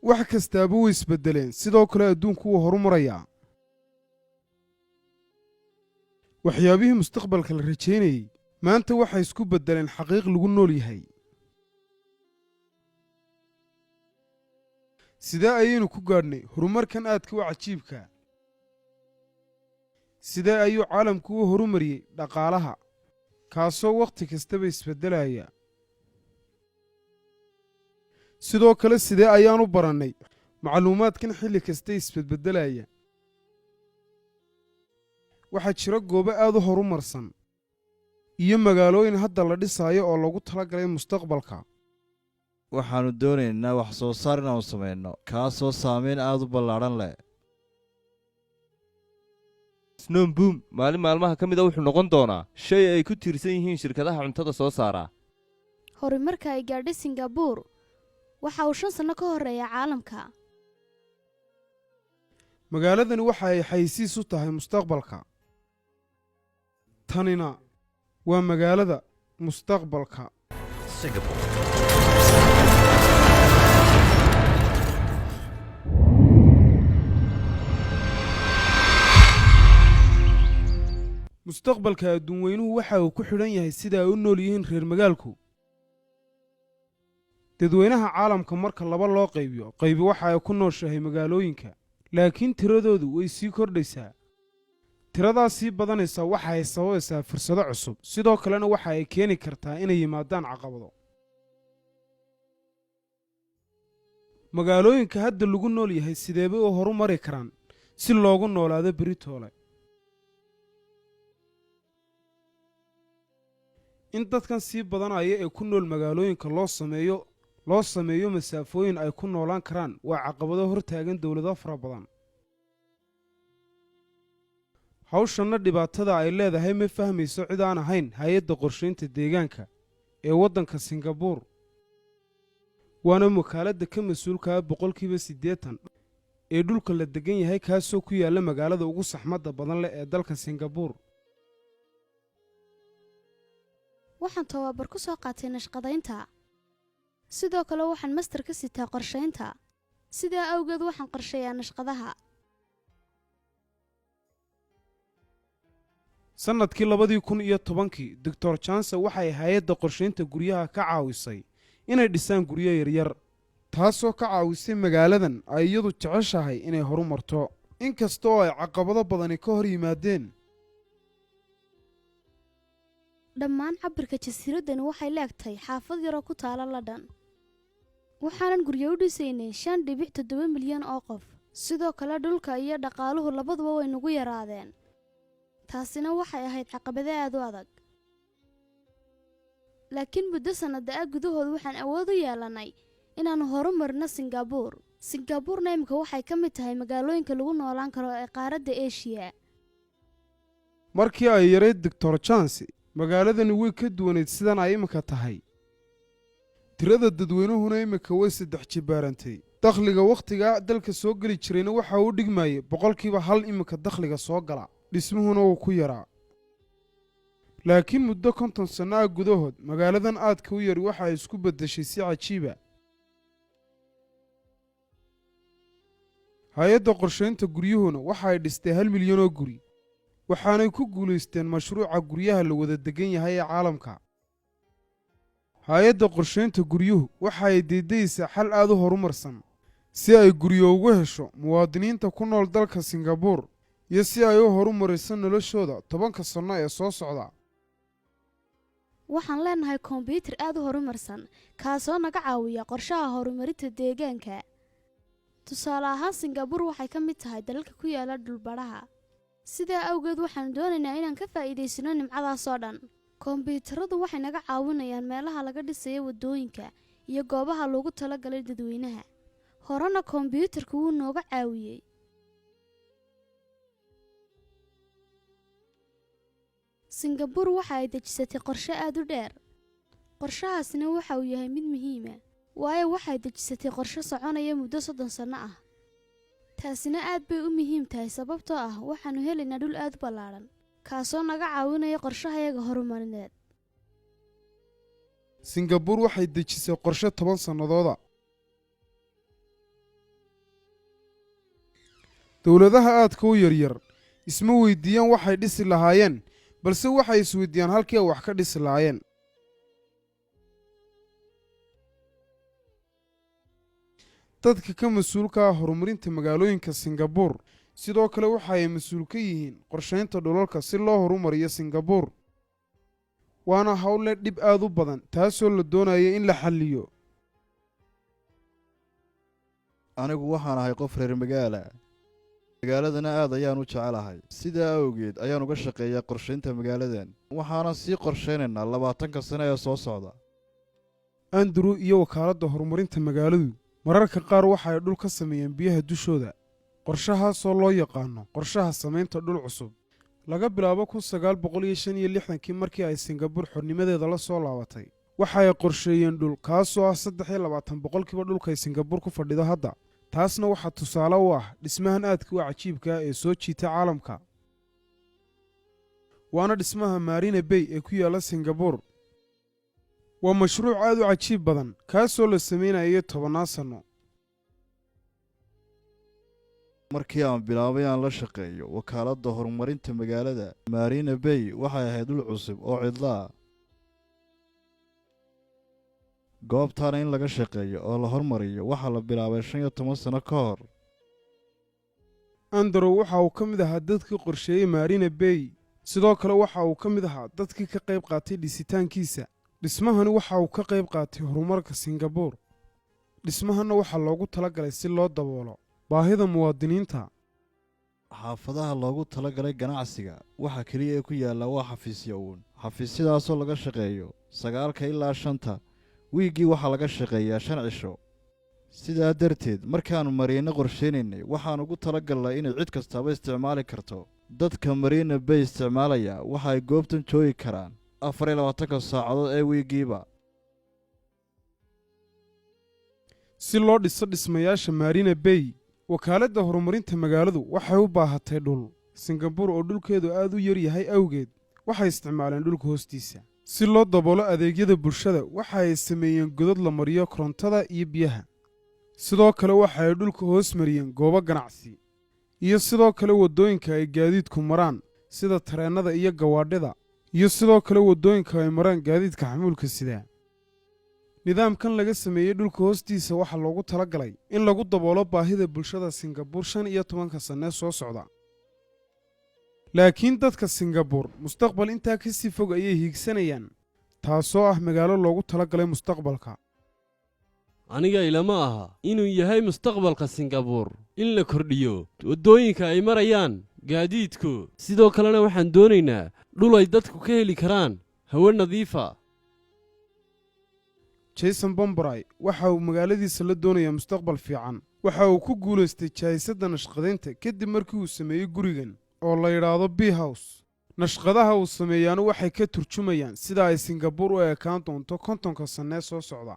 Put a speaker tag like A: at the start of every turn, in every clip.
A: Wax kastaaba way isbeddeleen, sidoo kale adduunku wuu horumarayaa. Waxyaabihii mustaqbalka la rajaynayey maanta waxay isku beddeleen xaqiiq lagu nool yahay. Sidee ayaynu ku gaadhnay horumarkan aadka u cajiibka? Sidee ayuu caalamku u horumariyey dhaqaalaha, kaasoo wakhti kastaba isbeddelaya? Sidoo kale, sidee ayaanu barannay macluumaadkan xilli kasta isbedbeddelaya? Waxaa jira goobo aad u horumarsan iyo magaalooyin hadda la dhisaayo oo loogu talagalay mustaqbalka.
B: Waxaannu doonaynaa wax soo saar inaannu samayno, kaasoo saamayn aad u ballaadhan leh.
C: Snow Boom maalin maalmaha ka mida wuxuu noqon doonaa shay ay ku tiirsan yihiin shirkadaha cuntada soo saaraa.
D: Horumarka ay gaadhay Singabuur waxa uu 5 sanno ka horreeya caalamka.
A: Magaaladani waxa ay xaysiis u tahay mustaqbalka. Tanina waa magaalada mustaqbalka.
E: Singapore.
A: Mustaqbalka adduunweynuhu waxa uu ku xidhan yahay sida ay u nool yihiin reer magaalku. Dadweynaha caalamka marka laba loo qaybiyo, qaybi waxa ay ku nooshahay magaalooyinka, laakiin tiradoodu way sii kordhaysaa. Tiradaas sii badanaysa waxa ay sababaysaa fursado cusub, sidoo kalena waxa ay keeni kartaa inay yimaadaan caqabado. Magaalooyinka hadda lagu nool yahay sideebay u horumari karaan si loogu noolaado beritoole? In dadkan sii badanaya ee ku nool magaalooyinka loo sameeyo masaafooyin ay ku noolaan karaan waa caqabado hortaagan dowlado fara badan. Hawshanna dhibaatada ay leedahay ma fahmayso cid aan ahayn hay-adda qorshaynta deegaanka ee waddanka Singabuur, waana wakaaladda ka mas-uulkaa 80% ee dhulka la degan yahay, kaasoo ku yaalla magaalada ugu saxmadda badan leh ee dalka Singabuur.
D: Waxaan tababar ku soo qaatay nashqadaynta. Sidoo kale waxaan master ka sitaa qorshaynta. Sidaa awgeed waxaan qorsheeyaa nashqadaha.
A: Sannadkii 2010-kii, Doctor Johnson waxay hay-adda qorshaynta guryaha ka caawisay inay dhisaan guryo yaryar, taasoo ka caawisay magaaladan ay iyadu jeceshahay inay horumarto, inkasta oo ay caqabado badani ka hor yimaadeen.
D: Dhammaan cabbirka jasiiraddani waxay leegtahay xaafad yaroo ku taala London. Waxaanan guryo u dhisaynay 5.7 milyan oo qof. Sidoo kale dhulka iyo dhaqaaluhu labaduba way nagu yaraadeen. Taasina waxay ahayd caqabado aad u adag, laakiin muddo sannada ah gudahood waxaan awood u yeelannay inaannu horumarino Singabuur. Singabuurna imika waxay ka mid tahay magaalooyinka lagu noolaan karo ee qaaradda Eshiya.
A: Markii ay yarayd Doctor Chance, magaaladani way ka duwanayd sidan ay imika tahay. Tirada dadweynuhuna imika way saddex jibbaarantay. Dakhliga wakhtigaa dalka soo geli jirayna waxa uu dhigmayay 1% imika dakhliga soo gala, dhismuhuna wuu ku yaraa. Laakiin muddo 50 sanno ah gudahood, magaaladan aadka u yari waxa ay isku beddeshay si cajiiba. Hay-adda qorshaynta guryuhuna waxa ay dhistay 1 milyan oo guri, waxaanay ku guulaysteen mashruuca guryaha la wada degan yahay ee caalamka. Hay-adda qorshaynta guryuhu waxa ay deydaysaa xal aad u horumarsan si ay guryo ugu hesho muwaadiniinta ku nool dalka Singabuur iyo si ay u horumariso noloshooda 10-ka sanno ee soo socda.
D: Waxaan leenahay kombiyuutar aad u horumarsan, kaasoo naga caawiya qorshaha horumarinta deegaanka. Tusaale ahaan, Singabuur waxay ka mid tahay dalalka ku yaala dhulbadhaha. Sidaa awgeed waxaanu doonaynaa inaan ka faa'iidaysano nimcadaas oo dhan. Kombiyuutaradu waxay naga caawinayaan meelaha laga dhisayo waddooyinka iyo goobaha loogu talagalay dadweynaha. Horena kombiyuutarku wuu nooga caawiyey. Singabuur waxa ay dejisatay qorshe aad u dheer. Qorshahaasina waxa uu yahay mid muhiima, waayo waxay dejisatay qorshe soconaya muddo 30 sanno ah. Taasina aad bay u muhiim tahay, sababtoo ah waxaannu helaynaa dhul aad u ballaadhan, kaasoo naga caawinaya qorshahayaga horumarineed.
A: Singabuur waxay dejisay qorshe 10 sannadooda. Dowladaha aadka u yaryar isma weydiiyaan waxay dhisi lahaayeen, balse waxay isweydiiyaan halkii ay wax ka dhisi lahaayeen. Dadka ka mas-uulka ah horumarinta magaalooyinka Singabuur sidoo kale waxa ay mas-uul ka yihiin qorshaynta dhulalka si loo horumariyo Singabuur, waana hawle dhib aad u badan taasoo la doonaya in la xalliyo.
B: Anigu waxaan ahay qof reer magaala, magaaladana aad ayaan u jecelahay. Sidaa awgeed ayaan uga shaqeeyaa qorshaynta magaaladan, waxaanan sii qorshaynaynaa 20-ka sano ee soo socda.
A: Andrew iyo wakaaladda horumarinta magaaladu mararka qaar waxa ay dhul ka sameeyeen biyaha dushooda, qorshahaasoo loo yaqaano qorshaha samaynta dhul cusub. Laga bilaabo 1965-kii, markii ay Singabuur xornimadeeda la soo laabatay, waxa ay qorsheeyeen dhul kaasoo ah 23% dhulkay Singabuur ku fadhido hadda. Taasna waxaa tusaale u ah dhismahan aadka u cajiibka ah ee soo jiita caalamka, waana dhismaha Marina Bay ee ku yaalla Singabuur. Waa mashruuc aad u cajiib badan kaasoo la samaynayo tobannaan sanno.
B: Markii aan bilaabay aan la shaqeeyo wakaaladda horumarinta magaalada, Marina Bay waxay ahayd dhul cusub oo cidlaa. Goobtaana in laga shaqeeyo oo la hormariyo waxaa la bilaabay 15 sano ka hor.
A: Andrew waxa uu ka mid ahaa dadkii qorsheeyey Marina Bay. Sidoo kale waxa uu ka mid ahaa dadkii ka qayb qaatay dhisitaankiisa. Dhismahani waxa uu ka qayb qaatay horumarka Singabuur. Dhismahanna waxaa loogu talagalay si loo daboolo baahida muwaadiniinta.
B: Xaafadaha loogu talagalay ganacsiga waxa keliya ee ku yaalla waa xafiisyo uun, xafiisyadaasoo laga shaqeeyo 9-ka ilaa 5-ta. Wiiggii waxaa laga shaqeeyaa 5 cisho. Sidaa darteed markaannu Mariina qorshaynaynay, waxaan ugu talagalnay inay cid kastaaba isticmaali karto. Dadka Marina Bay isticmaalaya waxa ay goobtan joogi karaan 24-ka saacadood ee wiiggiiba.
A: Si loo dhiso dhismayaasha Marina Bay, wakaaladda horumarinta magaaladu waxay u baahatay dhul. Singabuur oo dhulkeedu aad u yar yahay awgeed, waxay isticmaaleen dhulka hoostiisa si loo daboolo adeegyada bulshada. Waxa ay sameeyeen godad la mariyo korontada iyo biyaha. Sidoo kale waxa ay dhulka hoos mariyeen goobo ganacsi iyo sidoo kale waddooyinka ay gaadiidku maraan sida tareennada iyo gawaadhida, iyo sidoo kale waddooyinka ay maraan gaadiidka xamuulka sidaa. Nidaamkan laga sameeyey dhulka hoostiisa waxaa loogu talagalay in lagu daboolo baahida bulshada Singabuur 15-ka sannee soo socda. Laakiin dadka Singabuur mustaqbal intaa ka sii fog ayay hiigsanayaan, taasoo ah magaalo loogu talagalay mustaqbalka.
E: Aniga ilama aha inuu yahay mustaqbalka Singabuur in la kordhiyo waddooyinka ay marayaan gaadiidku. Sidoo kalena waxaan doonaynaa dhul ay dadku ka heli karaan hawo nadiifa.
A: Jason Bombaray waxa uu magaaladiisa la doonayaa mustaqbal fiican. Waxa uu ku guulaystay jaahisadda nashqadaynta kadib markii uu sameeyey gurigan oo la yidhaahdo B House. Nashqadaha uu sameeyaana waxay ka turjumayaan sida ay Singabuur u ekaan doonto 50-ka sannee soo socda.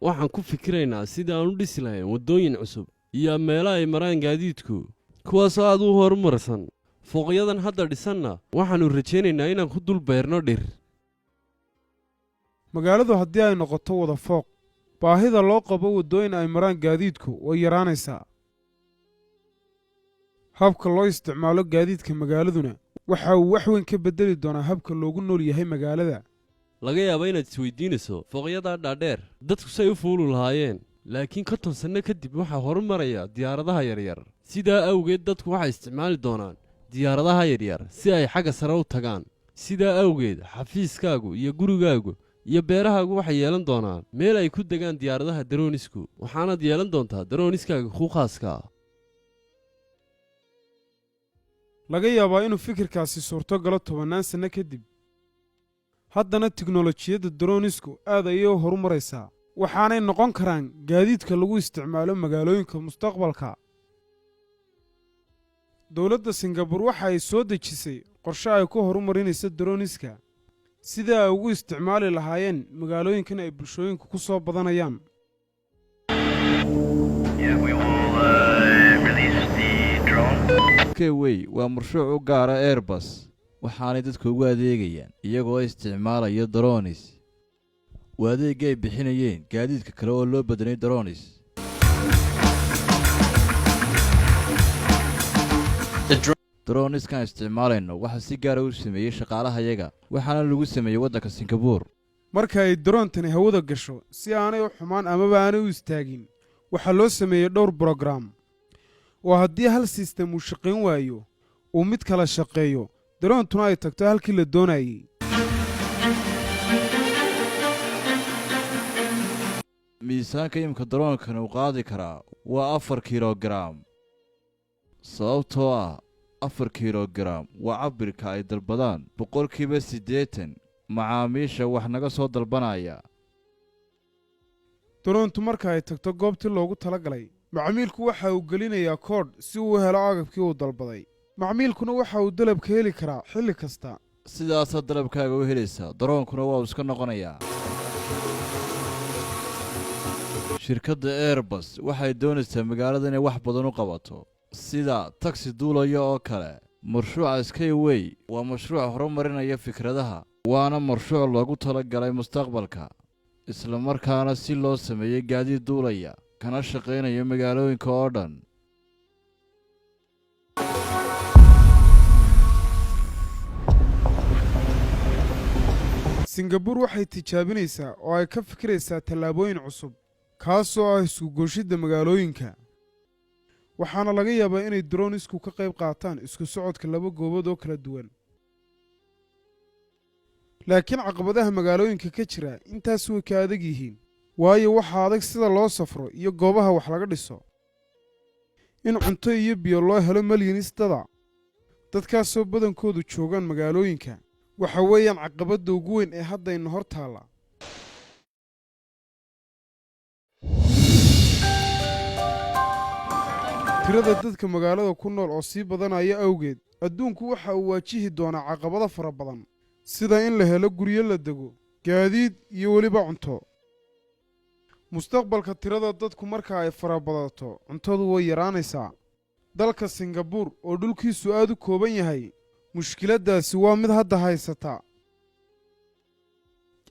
E: Waxaan ku fikiraynaa sida aan u dhisi lahayn waddooyin cusub iyo meelo ay maraan gaadiidku, kuwaasoo aad u horumarsan. Fooqyadan hadda dhisanna waxaannu rajaynaynaa inaan ku dul beerno dhir.
A: Magaaladu haddii ay noqoto wada fooq, baahida loo qabo waddooyin ay maraan gaadiidku way yaraanaysaa. Habka loo isticmaalo gaadiidka magaaladuna waxa uu wax weyn ka beddeli doonaa habka loogu nool yahay magaalada.
E: Laga yaaba inaad isweydiinayso fooqyadaa dhaadheer dadku say u fuulu lahaayeen, laakiin 50 sanno kadib waxaa horumaraya diyaaradaha yaryar. Sidaa awgeed dadku waxay isticmaali doonaan diyaaradaha yaryar si ay xagga sare u tagaan. Sidaa awgeed xafiiskaagu iyo gurigaagu iyo beerahaagu waxay yeelan doonaan meel ay ku degaan diyaaradaha drones-ku, waxaanaad yeelan doontaa drones-kaaga kuu khaaska ah.
A: Laga yaabaa inuu fikirkaasi suurto galo tobannaan sanno kadib. Haddana tiknolojiyadda drones-ku aad ayay u horumaraysaa, waxaanay noqon karaan gaadiidka lagu isticmaalo magaalooyinka mustaqbalka. Dowladda Singabuur waxa ay soo dejisay qorshe ay ku horumarinayso drones-ka sidii ay ugu isticmaali lahaayeen magaalooyinkan ay bulshooyinku ku soo badanayaan.
F: Yeah, we will release the drone.
B: Skyway waa mashruuc u gaara Airbus, waxaanay dadka ugu adeegayaan iyagoo isticmaalaya drones. Waa adeegga ay bixinayeen gaadiidka kale oo loo bedelay drones. Droniskan isticmaalayno waxaa si gaara u sameeyey shaqaalahayaga, waxaana lagu sameeyey waddanka Singabuur.
A: Marka ay droontani hawada gasho, si aanay u xumaan amaba aanay u istaagin, waxaa loo sameeyey dhowr brograam oo haddii hal system uu shaqayn waayo, uu mid kala shaqeeyo, daroontuna ay tagto halkii la doonayey.
B: Miisaanka imika daroonkani uu qaadi karaa waa 4 kilogaram, sababtoo ah 4 kilogaram waa cabbirka ay dalbadaan 80% macaamiisha wax naga soo dalbanaya.
A: Daroontu marka ay tagto goobtii loogu talagalay, macmiilku waxa uu gelinayaa koodh si uu u helo agabkii uu dalbaday. Macmiilkuna waxa uu dalabka heli karaa xilli kasta.
B: Sidaasaad dalabkaaga u helaysaa, daroonkuna waa uu iska noqonayaa. Shirkadda Airbus waxay doonaysaa magaalada inay wax badan u qabato, sida tagsi duulaya oo kale. Mashruuca Skyway waa mashruuc horumarinaya fikradaha, waana mashruuc loogu talagalay mustaqbalka, isla markaana si loo sameeyey gaadiid duulaya kana shaqaynaya magaalooyinka oo dhan.
A: Singabuur waxay tijaabinaysaa oo ay ka fikiraysaa tallaabooyin cusub, kaasoo ah isku-gooshidda magaalooyinka. Waxaana laga yaabaa inay dronisku ka qayb qaataan isku socodka laba goobood oo kala duwan. Laakiin caqabadaha magaalooyinka ka jira intaas way ka adag yihiin, waayo waxaa adag sida loo safro iyo goobaha wax laga dhiso. In cunto iyo biyo loo helo malyinistada dadkaasoo badankoodu joogaan magaalooyinka waxa weeyaan caqabadda ugu weyn ee haddayna hor taalla. Tirada dadka magaalada ku nool oo sii badanaya awgeed, adduunku waxa uu waajihi doonaa caqabado fara badan, sida in la helo guryo la dego, gaadiid iyo weliba cunto. Mustaqbalka tirada dadku marka ay farabadato, cuntadu way yaraanaysaa. Dalka Singabuur oo dhulkiisu aad u kooban yahay, mushkiladdaasi waa mid hadda haysata.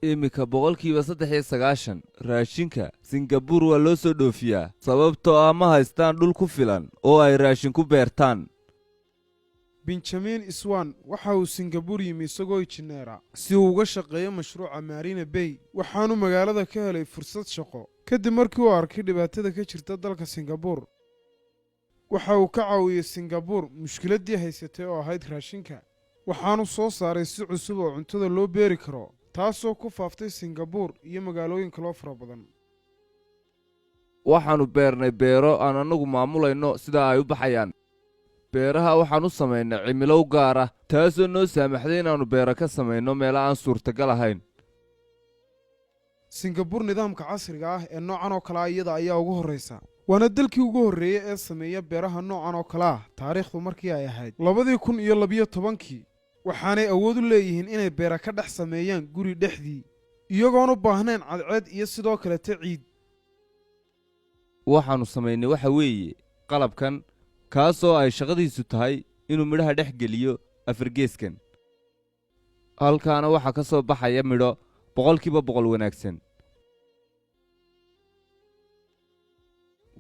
C: Iminka 93% raashinka Singabuur waa loo soo dhoofiyaa, sababtoo ah ma haystaan dhul ku filan oo ay raashin ku beertaan.
A: Benjamin Swan waxa uu Singabuur yimi isagoo injineera si uu uga shaqeeyo mashruuca Marina Bay, waxaanu magaalada ka helay fursad shaqo kadib markii uu arkay dhibaatada ka jirta dalka Singabuur. Waxa uu ka caawiyey Singabuur mushkiladdii haysatay oo ahayd raashinka, waxaanu soo saaray si cusub oo cuntada loo beeri karo, taasoo ku faaftay Singabuur iyo magaalooyin kaloo fara badan.
C: Waxaannu beernay beero aan annagu maamulayno sida ay u baxayaan. Beeraha waxaan u samaynay cimilo u gaar ah, taasoo noo saamaxday inaannu beero ka samayno meelo aan suurtagal ahayn.
A: Singabuur nidaamka casriga ah ee noocan oo kale ah iyada ayaa ugu horraysa, waana dalkii ugu horreeyey ee sameeya beeraha noocan oo kale ah taariikhdu markii ay ahayd 2012-kii. Waxaanay awood u leeyihiin inay beera ka dhex sameeyaan guri dhexdii, iyagoon u baahnayn cadceed iyo sidoo kalete ciid.
C: Waxaannu samaynay waxa weeye qalabkan, kaasoo ay shaqadiisu tahay inuu midhaha dhex geliyo afargeeskan. Halkaana waxaa ka soo baxaya midho 100% wanaagsan.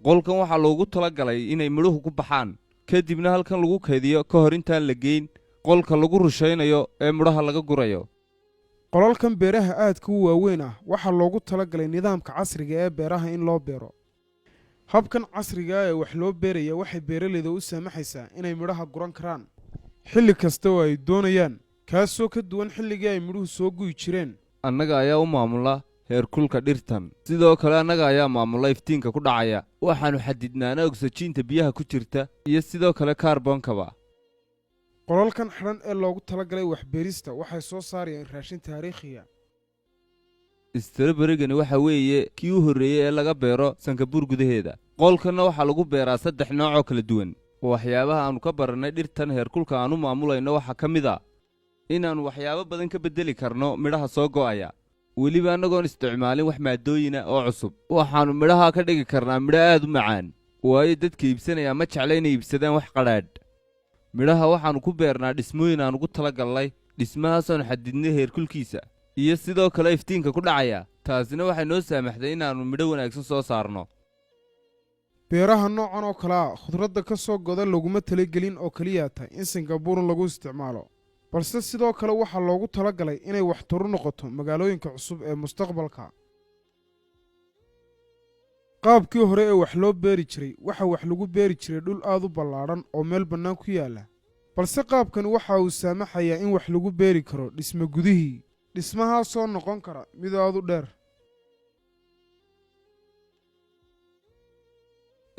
C: Qolkan waxaa loogu tala galay inay midhuhu ku baxaan, kadibna halkan lagu kaydiyo ka hor intaan la geyn qolka lagu rushaynayo ee midhaha laga gurayo.
A: Qolalkan beeraha aadka u waaweyn ah waxaa loogu talagalay nidaamka casriga ee beeraha in loo beero. Habkan casriga ah ee wax loo beeraya waxay beeralayda u saamaxaysaa inay midhaha guran karaan xilli kasta oo ay doonayaan, kaasoo ka duwan xilligii ay midhuhu soo guyi jireen.
C: Annaga ayaa u maamula heerkulka dhirtan. Sidoo kale annaga ayaa maamula iftiinka ku dhacaya. Waxaannu xadidnaana ogsajiinta biyaha ku jirta iyo sidoo kale kaarbonkaba.
A: Qolalkan xidhan ee loogu talagalay waxbeerista waxay soo saarayaan raashin taariikhiya.
C: Istarabarigani waxa weeye kii u horreeyey ee laga beero Sangabuur gudaheeda. Qolkanna waxaa lagu beeraa saddex nooc oo kala duwan. Waxyaabaha aannu ka barannay dhirtan heerkulka aan u maamulayno waxaa ka mid a inaannu waxyaabo badan ka beddeli karno midhaha soo go'aya, weliba annagoon isticmaalin wax maadooyina oo cusub. Waxaannu midhaha ka dhigi karnaa midho aad u macaan, waayo dadka iibsanayaa ma jecla inay iibsadaan wax qadhaadh. Midhaha waxaannu ku beernaa dhismooyin aan ugu tala gallay, dhismahaasoonu xadidnay heerkulkiisa iyo sidoo kale iftiinka ku dhacaya. Taasina waxay noo saamaxday inaannu midho wanaagsan soo saarno.
A: Beeraha noocan oo kale ah khudradda ka soo goda laguma talagelin oo keliya tahay in Singabuur lagu isticmaalo, balse sidoo kale waxaa loogu talagalay inay waxtaru noqoto magaalooyinka cusub ee mustaqbalka. Qaabkii hore ee wax loo beeri jiray waxa wax lagu beeri jiray dhul aad u ballaadhan oo meel bannaan ku yaalla, balse qaabkani waxa uu saamaxayaa in wax lagu beeri karo dhisme gudihii, dhismahaasoo noqon kara mid aad u dheer.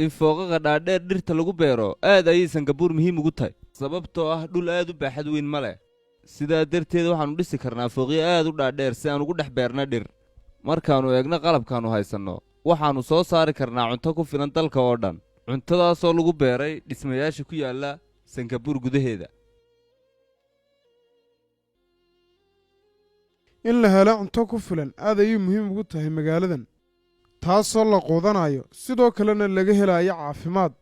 C: In fooqaqa dhaadheer dhirta lagu beero aad ayay Sangabuur muhiim ugu tahay, sababtoo ah dhul aad u baaxad weyn ma leh. Sidaa darteed waxaannu dhisi karnaa fooqyo aad u dhaadheer si aan ugu dhex beerna dhir. Markaannu eegno qalabkaannu haysanno, waxaannu soo saari karnaa cunto ku filan dalka oo dhan, cuntadaasoo lagu beeray dhismayaasha ku yaalla Sangabuur gudaheeda.
A: In la helo cunto ku filan aad ayay muhiim ugu tahay magaaladan, taasoo la quudanayo, sidoo kalena laga helayo caafimaad.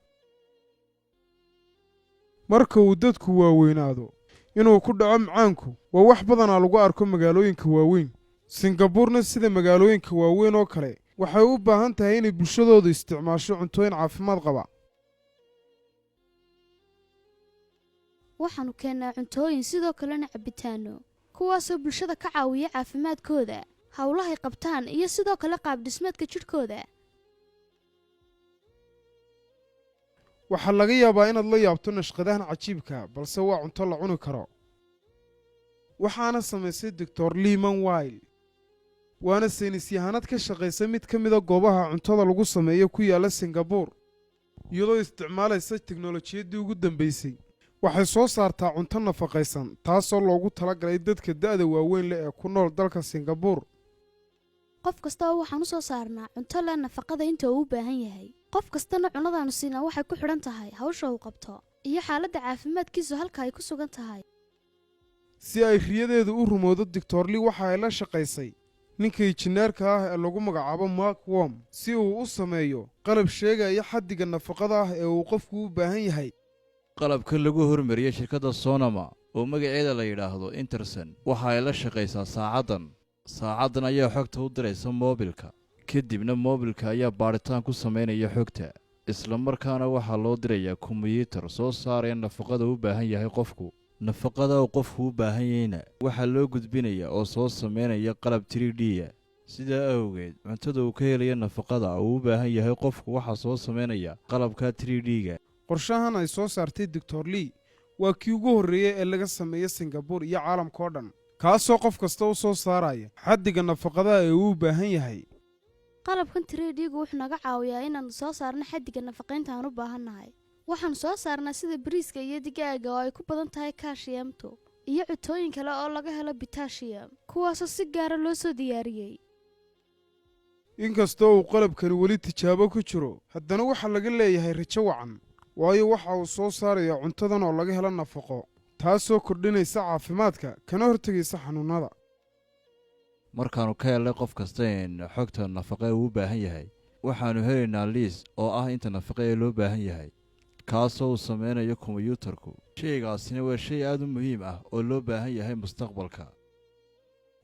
A: Marka uu dadku waaweynaado, inuu ku dhaco macaanku waa wax badanaa lagu arko magaalooyinka waaweyn. Singabuurna sida magaalooyinka waaweyn oo kale waxay u baahan tahay inay bulshadoodu isticmaasho cuntooyin caafimaad qaba.
D: Waxaannu keennaa cuntooyin, sidoo kalena cabbitaanno, kuwaasoo bulshada ka caawiya caafimaadkooda, howlahay qabtaan iyo sidoo kale qaabdhismeedka jidhkooda.
A: Waxaa laga yaabaa inaad la yaabto nashqadahan cajiibka, balse waa cunto la cuni karo. Waxaana samaysay Doctor Liman Weil, waana saynisyahanad ka shaqaysa mid ka mida goobaha cuntada lagu sameeyo ku yaalla Singabuur. Iyadoo isticmaalaysa teknolojiyaddii ugu dambaysay, waxay soo saartaa cunto nafaqaysan, taasoo loogu talagalay dadka da'da waaweyn leh ee ku nool dalka Singabuur.
D: Qof kastaba waxaan u soo saarnaa cunto leh nafaqada inta uu u baahan yahay. Qof kastana cunadaannu siinaa waxay ku xidhan tahay hawsha uu qabto iyo xaaladda caafimaadkiisu halka ay ku sugan tahay.
A: Si ay riyadeedu u rumowdo, Doctor Lee waxa ay la shaqaysay ninka injineerka ah ee lagu magacaabo Mark Worm si uu u sameeyo qalab sheegaya xaddiga nafaqada ah ee uu qofku u baahan yahay.
B: Qalabka lagu hormariyey shirkadda Sonama oo magaceeda la yidhaahdo Interson waxa ay la shaqaysaa saacaddan. Saacaddan ayaa xogta u diraysa moobilka, kadibna moobilka ayaa baadhitaan ku samaynaya xogta, isla markaana waxaa loo dirayaa kombiyuutar soo saaraya nafaqada u baahan yahay qofku. Nafaqada uu qofku u baahan yahayna waxaa loo gudbinaya oo soo samaynaya qalab 3D-ya. Sidaa awgeed cuntada uu ka helaya nafaqada uu u baahan yahay qofku waxaa soo samaynaya qalabka 3D-ga.
A: Qorshahan ay soo saartay Doctor Lee waa kii ugu horreeyey ee laga sameeyey Singabuur iyo caalamka oo dhan, kaasoo qof kasta u soo saaraya xaddiga nafaqadaha ee uu u baahan yahay.
D: Qalabkan 3D-gu wuxuu naga caawiyaa inaannu soo saarno xaddiga nafaqaynta aan u baahannahay. Waxaannu soo saarnaa sida bariiska iyo digaaga oo ay ku badan tahay kaalshiyamtu iyo cuntooyin kale oo laga helo bitashiyam, kuwaasoo si gaara loo soo diyaariyey.
A: Inkastoo uu qalabkani weli tijaabo ku jiro, haddana waxaa laga leeyahay rajo wacan, waayo waxa uu soo saarayaa cuntadan oo laga helo nafaqo, taasoo kordhinaysa caafimaadka kana hortegaysa xanuunnada.
B: Markaannu ka helnay qof kasta in xogta nafaqe uu u baahan yahay, waxaannu helaynaa liis oo ah inta nafaqe ee loo baahan yahay, kaasoo uu samaynayo kombiyuutarku. Shaygaasina waa shay aad u muhiim ah oo loo baahan yahay mustaqbalka,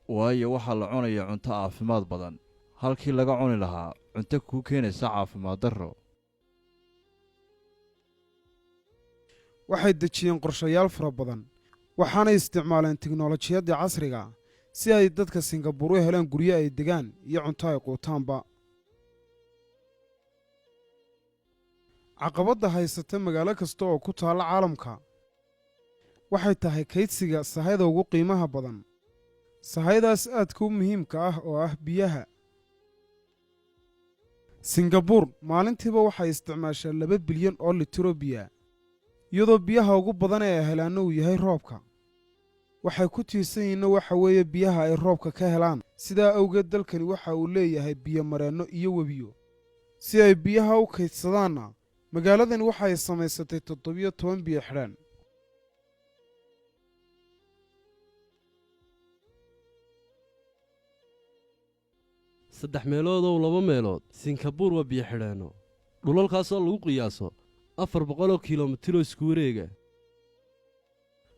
B: waayo waxaa la cunaya cunto caafimaad badan halkii laga cuni lahaa cunto kuu keenaysa caafimaad darro.
A: Waxay dejiyeen qorshayaal fara badan, waxaanay isticmaaleen tiknolojiyaddii casriga si ay dadka Singabuur u helaan guryo ay degaan iyo cunto ay quutaanba. Caqabadda haysata magaalo kasta oo ku taalla caalamka waxay tahay kaydsiga sahayda ugu qiimaha badan, sahaydaas aadka u muhiimka ah oo ah biyaha. Singabuur maalintiiba waxay isticmaashaa 2 bilyan oo litiro biya, iyadoo biyaha ugu badan ee ay helaanna uu yahay roobka. Waxay ku tiirsan yihiinna waxa weeye biyaha ay roobka ka helaan. Sidaa awgeed dalkani waxa uu leeyahay biyo mareenno iyo webiyo si ay biyaha u kaydsadaanna. Magaaladani waxay samaysatay 17 biyo xidhaan.
E: Saddex meelood ow laba meelood Singabuur waa biyo xidheenno, dhulalkaasoo lagu qiyaaso 400 kilomitiroo isku wareega.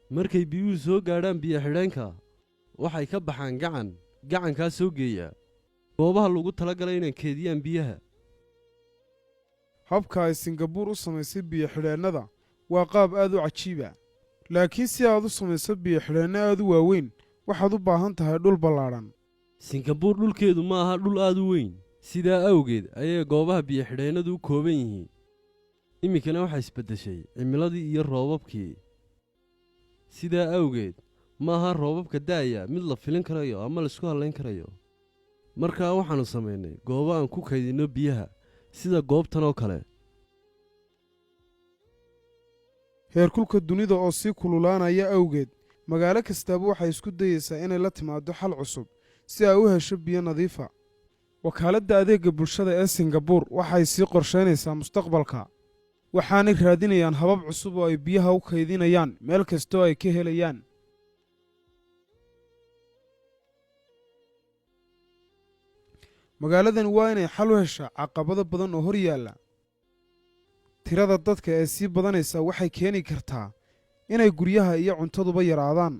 E: Markay biyuhu soo gaadhaan biyo xidheenka, waxay ka baxaan gacan, gacankaa soo geeya goobaha lagu talagalay inay keediyaan biyaha.
A: Habka ay Singabuur u samaysay biyo-xidheennada waa qaab aad u cajiiba, laakiin si aad u samayso biyo-xidheenno aad u waaweyn, waxaad u baahan tahay dhul ballaadhan.
E: Singabuur dhulkeedu ma aha dhul aad u weyn, sidaa awgeed ayay goobaha biyo-xidheennadu u kooban yihiin. Iminkana waxaa isbeddeshay cimiladii iyo roobabkii. Sidaa awgeed ma aha roobabka da'aya mid la filin karayo ama laisku hallayn karayo. Markaa waxaannu samaynay goobo aan ku kaydinno biyaha, sida goobtan oo kale.
A: Heerkulka dunida oo sii kululaanaya awgeed, magaalo kastaaba waxay isku dayeysaa inay la timaaddo xal cusub si ay u hesho biyo nadiifa. Wakaaladda adeegga bulshada ee Singabuur waxay sii qorshaynaysaa mustaqbalka, waxaanay raadinayaan habab cusub oo ay biyaha u kaydinayaan meel kastoo ay ka helayaan. Magaaladani waa inay xal u heshaa caqabado badan oo hor yaalla. Tirada dadka ee sii badanaysa waxay keeni kartaa inay guryaha iyo cuntaduba yaraadaan,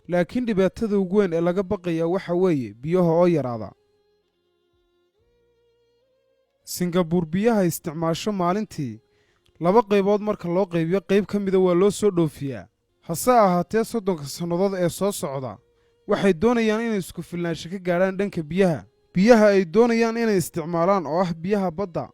A: laakiin dhibaatada ugu weyn ee laga baqayaa waxa weeye biyaha oo yaraada. Singabuur biyaha isticmaasho maalintii laba qaybood marka loo qaybiyo, qayb ka mida waa loo soo dhoofiyaa. Hase ahaatee, 30-ka sannadood ee soo socda waxay doonayaan inay isku filnaansho ka gaadhaan dhanka biyaha, biyaha ay doonayaan inay isticmaalaan oo ah biyaha badda.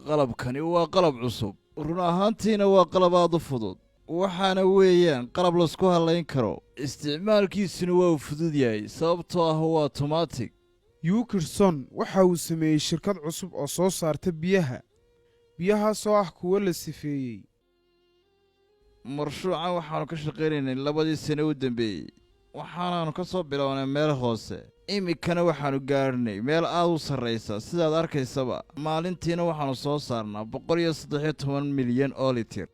B: Qalabkani waa qalab cusub, run ahaantiina waa qalab aad u fudud, waxaana weeyaan qalab laysku hallayn karo. Isticmaalkiisuna waa uu fudud yahay, sababtoo ah waa otomaatig.
A: Yukirson waxa uu sameeyey shirkad cusub oo soo saarta biyaha, biyahaasoo ah kuwo la sifeeyey.
B: Marshuucan waxaannu ka shaqaynaynay 2dii sane u dembeeyey, waxaanaannu ka soo bilownay meel hoose, iminkana waxaannu gaadhnay meel aad u sarraysa. Sidaad arkaysaba, maalintiina waxaannu soo saarnaa 113 milyan oo litir.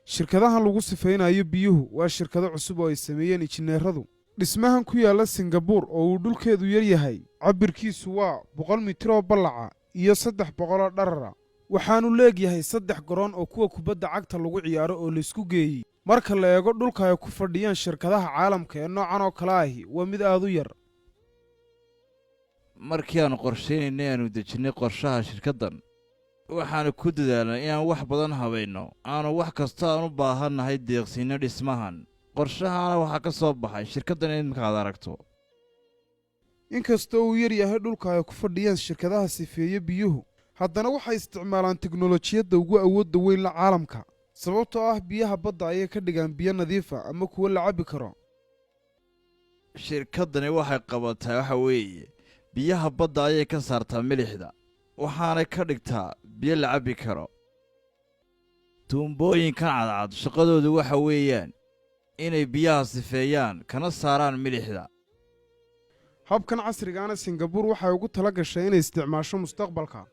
A: Shirkadahan lagu sifaynayo biyuhu waa shirkado cusub oo ay sameeyeen injineeradu. Dhismahan ku yaalla Singabuur oo uu dhulkeedu yar yahay, cabbirkiisu waa 100 mitir oo ballaca iyo 300 oo dharara, waxaannu leegyahay saddex garoon oo kuwa kubadda cagta lagu ciyaaro oo laysku geeyey. Marka la eego dhulka ay ku fadhiyaan shirkadaha caalamka ee noocan oo kale ahi, waa mid aad u yar.
B: Markii aannu qorshaynaynay, aanu dejinnay qorshaha shirkaddan, waxaannu ku dadaalnay inaan wax badan habayno, aanu wax kastoo aan u baahannahay deeqsiinno dhismahan. Qorshahaana waxaa ka soo baxay shirkaddan iminka aad aragto.
A: Inkastoo uu yar yahay dhulka ay ku fadhiyaan shirkadaha sifeeye biyuhu, haddana waxay isticmaalaan teknolojiyadda ugu awoodda weyn la caalamka, sababtoo ah biyaha badda ayay ka dhigaan biyo nadiifa ama kuwo la cabbi karo.
B: Shirkaddani waxay qabataa waxa weeye biyaha badda ayay ka saartaa milixda, waxaanay ka dhigtaa biyo la cabbi karo. Tuumbooyinkan cadcad shaqadoodu waxa weeyaan inay biyaha sifeeyaan kana saaraan milixda.
A: Habkan casrigaana Singabuur waxay ugu tala gashay inay isticmaasho mustaqbalka.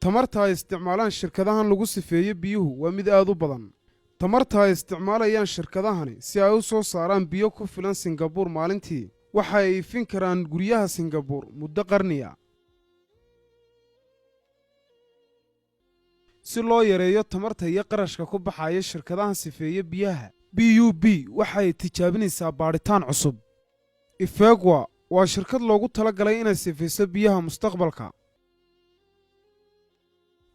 A: Tamarta ay isticmaalaan shirkadahan lagu sifeeyo biyuhu waa mid aad u badan. Tamarta ay isticmaalayaan shirkadahani si ay u soo saaraan biyo ku filan Singabuur maalintii waxa ay ifin karaan guryaha Singabuur muddo qarniya. Si loo yareeyo tamarta iyo qarashka ku baxaya shirkadahan sifeeye biyaha, PUB waxay tijaabinaysaa baadhitaan cusub. Ifegwa waa shirkad loogu talagalay inay sifayso biyaha mustaqbalka.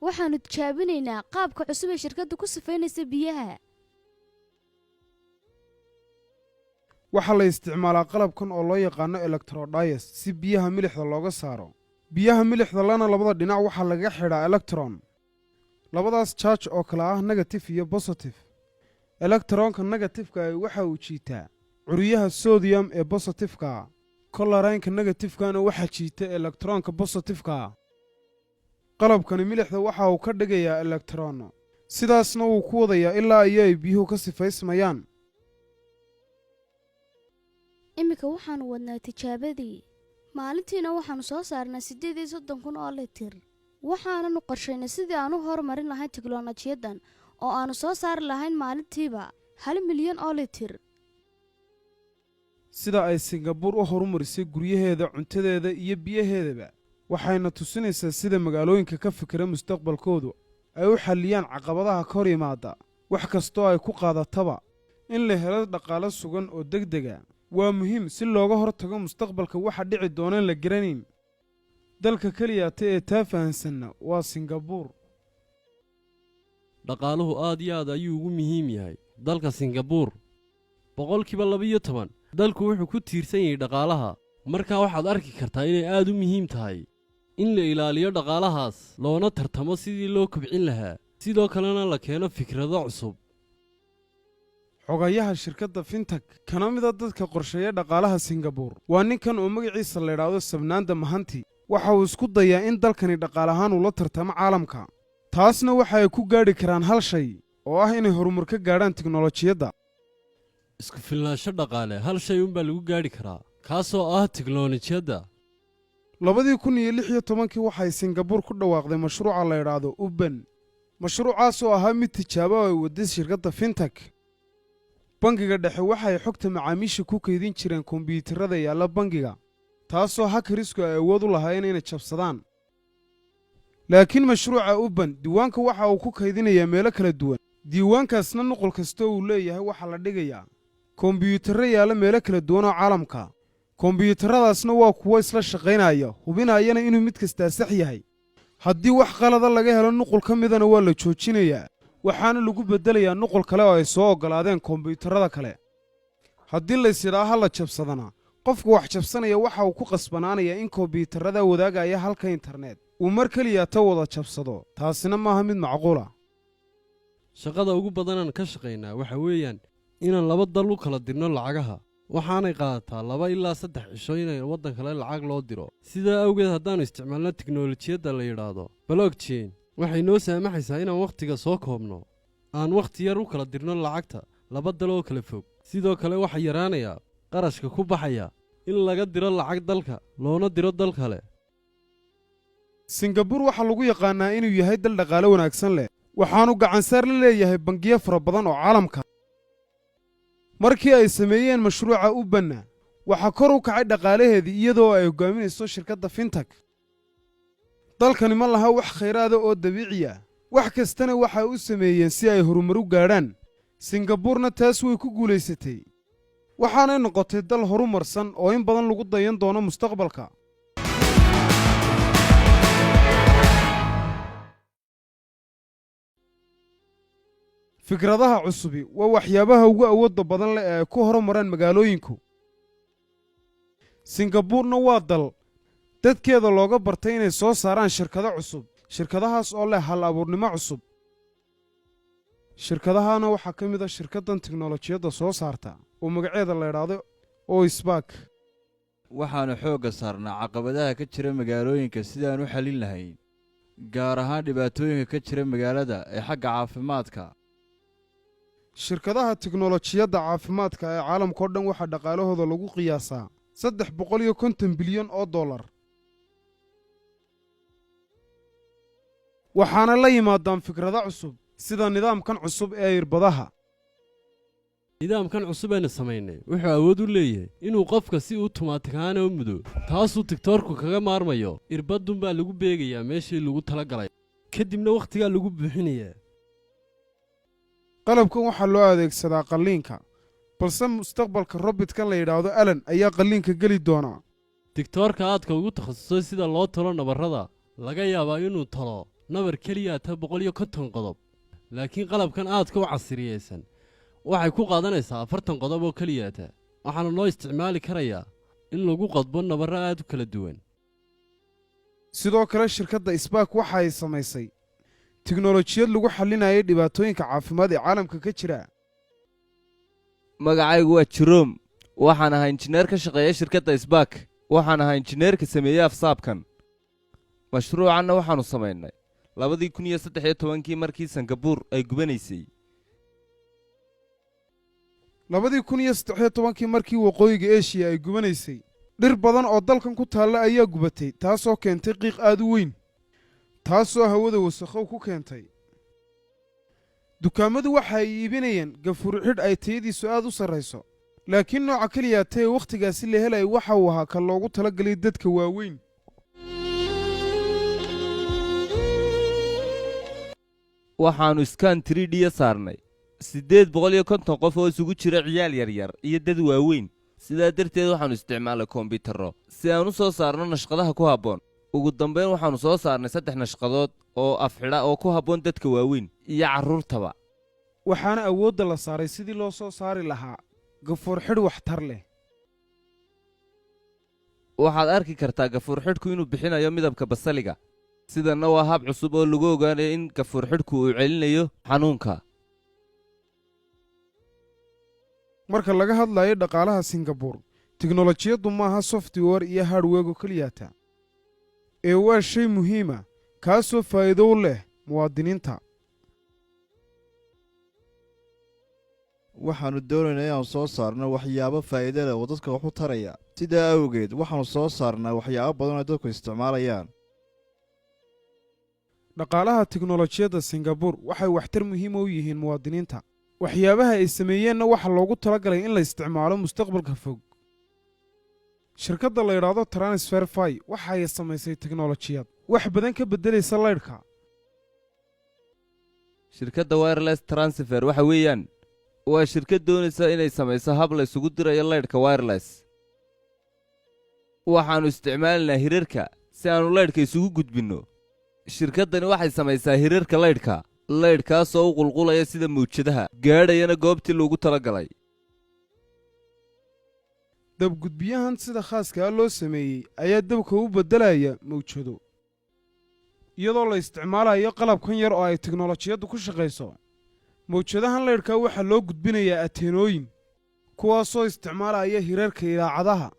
D: Waxaannu tijaabinaynaa qaabka cusub ee shirkaddu ku sifaynaysa biyaha.
A: Waxaa la isticmaalaa qalabkan oo loo yaqaano electrodyes si biyaha milixda looga saaro. Biyaha milixda lana labada dhinac waxaa lagaga xidhaa electron, labadaas charge oo kale ah negative iyo positive. Electronka negatifeka waxa uu jiitaa curiyaha sodium ee positifeka, chlorine-ka negatifekana waxaa jiita electronka positifeka. Qalabkani milixda waxa uu ka dhigayaa electrono, sidaasna wuu ku wadayaa ilaa iyo ay biyuhu ka sifaysmayaan.
D: Iminka waxaannu wadnaa tijaabadii. Maalintiina waxaannu soo saarnaa 38,000 oo litir. Waxaananu qorshaynay sidii aan u horumarin lahayn tiknolojiyaddan oo aannu soo saari lahayn maalintiiba 1 milyan oo litir.
A: Sida ay Singabuur u horumarisay guryaheeda, cuntadeeda iyo biyaheedaba, waxayna tusinaysaa sida magaalooyinka ka fikira mustaqbalkoodu ay u xalliyaan caqabadaha ka hor yimaada, wax kastoo ay ku qaadataba. In la helo dhaqaalo sugan oo degdega waa muhiim si looga hortago mustaqbalka waxa dhici doonaan la garanayn. Dalka keliyaata ee taa fahansanna waa Singabuur.
E: Dhaqaaluhu aad iyo aad ayuu ugu muhiim yahay dalka Singabuur. 12% dalku wuxuu ku tiirsan yahay dhaqaalaha. Markaa waxaad arki kartaa inay aad u muhiim tahay in la ilaaliyo dhaqaalahaas, loona tartamo sidii loo kobcin lahaa, sidoo kalena la keeno fikrado cusub.
A: Xogayaha shirkadda fintech, kana mida dadka qorsheeya dhaqaalaha Singabuur, waa ninkan oo magaciisa la idhaahdo Sabnaanda Mahanti. Waxa uu isku dayaa in dalkani dhaqaal ahaan ula tartamo caalamka. Taasna waxa ay ku gaadhi karaan hal shay oo ah inay horumar ka gaadhaan tiknolojiyadda.
E: Isku filnaansho dhaqaale hal shay unbaa lagu gaadhi karaa, kaasoo ah tiknolojiyadda.
A: 2016-kii waxay Singabuur ku dhawaaqday mashruuca la idhaahdo Ubben, mashruucaasoo ahaa mid tijaabo oo ay waday shirkadda fintech. Bangiga dhexe waxay xogta macaamiisha ku kaydin jireen kombiyuutarada yaalla bangiga, taasoo hackers-ku ay awood u lahaayeen inay jabsadaan. Laakiin mashruuca Ubben diiwaanka waxa uu ku kaydinayaa meelo kala duwan. Diiwaankaasna nuqul kasta uu leeyahay waxaa la dhigayaa kombiyuutarro yaalla meelo kala duwan oo caalamka. Kombiyuutarradaasna waa kuwo isla shaqaynaya, hubinayana inuu mid kastaa sax yahay. Haddii wax qalada laga helo nuqul ka midana, waa la joojinayaa, waxaana lagu beddelayaa nuqul kale oo ay soo oggolaadeen kombiyuutarrada kale. Haddii laysidhaa ha la jabsadana, qofka wax jabsanaya waxa uu ku qasbanaanayaa in kombiyuutarrada wadaagaya halka internet uu mar keliya ta wada jabsado. Taasina maaha mid macquula.
E: Shaqada ugu badanaan ka shaqaynaa waxa weeyaan inaan laba dal u kala dirno lacagaha. Waxaanay qaadataa 2 ilaa 3 cisho inay waddan kale lacag loo diro. Sidaa awgeed, haddaannu isticmaalno tiknolojiyadda la yidhaahdo blockchain, waxay noo saamaxaysaa inaan wakhtiga soo koobno, aan wakhti yar u kala dirno lacagta laba dal oo kala fog. Sidoo kale waxaa yaraanayaa qarashka ku baxaya in laga diro lacag dalka loona diro dal kale.
A: Singabuur waxaa lagu yaqaannaa inuu yahay dal dhaqaale wanaagsan leh, waxaanu gacansaar la leeyahay bangiyo fara badan oo caalamka. Markii ay sameeyeen mashruuca Ubben-na, waxaa kor u kacay dhaqaalaheedii, iyadoo ay hoggaaminayso shirkadda fintech. Dalkani ma laha wax khayraada oo dabiici ah, wax kastana waxay u sameeyeen si ay horumar u gaadhaan. Singabuurna taas way ku guulaysatay, waxaanay noqotay dal horumarsan oo in badan lagu dayan doono mustaqbalka. Fikradaha cusubi waa waxyaabaha ugu awoodda badan leh ee ay ku horumaraan magaalooyinku. Singabuurna waa dal dadkeeda looga bartay inay soo saaraan shirkado cusub, shirkadahaas oo leh hal abuurnimo cusub. Shirkadahana waxaa ka mid a shirkaddan tiknolojiyadda soo saarta oo magaceeda la idhaahdo Ospark.
B: Waxaannu xoogga saarnaa caqabadaha ka jira magaalooyinka sidaan u xallin lahayn, gaar ahaan dhibaatooyinka ka jira magaalada ee xagga caafimaadka.
A: Shirkadaha tiknolojiyadda caafimaadka ee caalamka oo dhan waxaa dhaqaalahooda lagu qiyaasaa 350 bilyan oo dollar, waxaana la yimaadaan fikrado cusub, sida nidaamkan cusub ee irbadaha.
E: Nidaamkan cusub aynu samaynay wuxuu awood u leeyahay inuu qofka si uu tumaatig ahaan u mudo, taasuu tigtoorku kaga maarmayo. Irbadunbaa lagu beegayaa meeshii lagu tala galay, kadibna wakhtigaa lagu buuxinayaa.
A: Qalabkan waxaa loo adeegsadaa qalliinka, balse mustaqbalka robotkan la yidhaahdo Alan ayaa qalliinka geli doona.
E: Digtoorka aadka ugu takhasusay sida loo tolo nabarrada laga yaabaa inuu tolo nabar keliya ta 150 qodob, laakiin qalabkan aadka u casriyeysan waxay ku qaadanaysaa 40 qodob oo keliyata. Waxaana loo isticmaali karayaa in lagu qodbo nabarro aad u kala duwan.
A: Sidoo kale, shirkadda Spark waxa ay samaysay tiknolojiyad lagu xallinayay dhibaatooyinka caafimaad ee caalamka ka jira.
C: Magacaygu waa Jirom. Waxaan ahaa injineer ka shaqeeya shirkadda Spark. Waxaan ahaa injineerka sameeyey afsaabkan. Mashruucanna waxaannu samaynay 2013-kii, markii Sangabuur ay gubanaysay.
A: 2013-kii, markii waqooyiga Eshiya ay gubanaysay, dhir badan oo dalkan ku taalla ayaa gubatay, taasoo keentay qiiq aad u weyn, taasoo hawada wasakhow ku keentay. Dukaamadu waxa ay iibinayeen gafuur xidh ay tayadiisu aad u sarrayso, laakiin nooca keliya tee wakhtigaasi la helaya waxa uu ahaa ka loogu talagalay dadka waaweyn.
C: Waxaannu scan 3D saarnay 850 qof oo isugu jira ciyaal yaryar iyo dad waaweyn. Sidaa darteed waxaannu isticmaalnay kombiyuutarro si aan u soo saarno nashqadaha ku habboon. Ugu dambayn waxaannu soo saarnay saddex nashqadood oo afxidha oo ku habboon dadka waaweyn iyo carruurtaba.
A: Waxaana awoodda la saaray sidii loo soo saari lahaa gafuur xidh waxtar leh.
C: Waxaad arki kartaa gafuur xidhku inuu bixinayo midabka basaliga. Sidanna waa hab cusub oo lagu ogaanayo in gafuur xidhku uu celinayo xanuunka.
A: Marka laga hadlayo dhaqaalaha Singabuur, tiknolojiyaddu maaha software iyo hardware oo keliyata ee waa shay muhiima kaasoo faa'iido u leh muwaadiniinta.
B: Waxaannu doonaynaa inaannu soo saarno waxyaabo faa'iido leh oo dadka wax u taraya. Sidaa awgeed waxaannu soo saarnaa waxyaabo badan oo dadku isticmaalayaan.
A: Dhaqaalaha tiknolojiyadda Singabuur waxay waxtar muhiima u yihiin muwaadiniinta. Waxyaabaha ay sameeyeenna waxaa loogu talagalay in la isticmaalo mustaqbalka fog. Shirkadda la yidhaahdo Transferfi waxay samaysay teknolojiyad wax badan ka beddelaysa laydhka.
C: Shirkadda Wireless Transfer waxa weeyaan waa shirkad doonaysa inay samayso hab la isugu dirayo laydhka wireless. Waxaannu isticmaalaynaa hirarka si aannu laydhka isugu gudbinno. Shirkaddani waxay samaysaa hirarka laydhka, laydhkaasoo u qulqulaya sida mawjadaha, gaadhayana goobtii loogu talagalay.
A: Dabgudbiyahan sida khaaska ah loo sameeyey ayaa dabka u beddelaya mawjado, iyadoo la isticmaalayo qalabkan yar oo ay teknolojiyaddu ku shaqayso. Mawjadahan laydhkaa waxaa loo gudbinayaa ateenooyin, kuwaasoo isticmaalaya hirarka idaacadaha.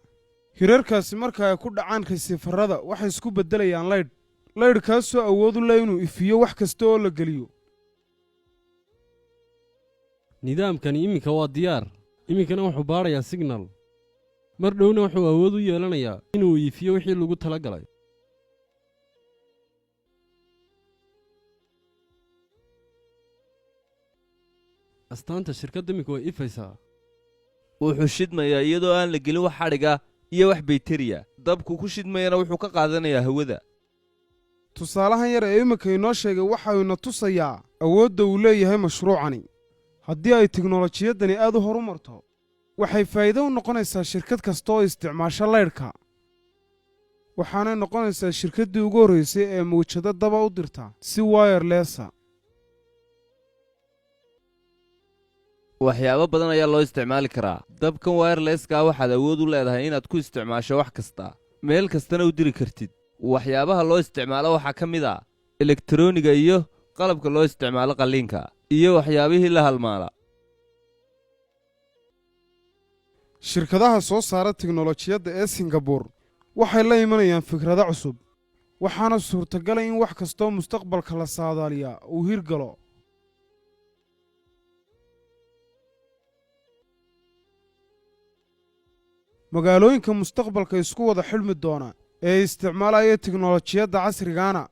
A: Hirarkaasi marka ay ku dhacaan receiver-ada waxay isku beddelayaan laydh, laydhkaasoo awood u leh inuu ifiyo wax kasta oo la geliyo.
E: Nidaamkani iminka waa diyaar. Iminkana wuxuu baadhayaa signal. Mar dhowna wuxuu awood u yeelanayaa inuu iifiyo wixii lagu tala galay. Astaanta shirkadda iminka way ifaysaa.
C: Wuxuu shidmayaa iyadoo aan la gelin wax xadhiga iyo wax bayteriya. Dabku ku shidmayana wuxuu ka qaadanayaa hawada.
A: Tusaalahan yar ee iminka inoo sheegay waxa uu ina tusayaa awoodda uu leeyahay mashruucani. Haddii ay tiknolojiyaddani aad u horumarto, waxay faa'iido u noqonaysaa shirkad kasta oo isticmaasha laydhka, waxaanay noqonaysaa shirkaddii ugu horraysay ee mawjado daba u dirta si wireless-a.
C: Waxyaabo badan ayaa loo isticmaali karaa dabkan wireless-ka. Waxaad awood u leedahay inaad ku isticmaasho wax kasta, meel kastana u diri kartid. Waxyaabaha loo isticmaalo waxaa ka mid ah elektarooniga iyo qalabka loo isticmaalo qalliinka iyo waxyaabihii la halmaala.
A: Shirkadaha soo saara tiknolojiyadda ee Singabuur waxay la imanayaan fikrado cusub, waxaana suurtagalay in wax kastoo mustaqbalka la saadaaliyaa uu hirgalo. Magaalooyinka mustaqbalka isku wada xidhmi doona ee isticmaalaya tiknolojiyadda casrigaana,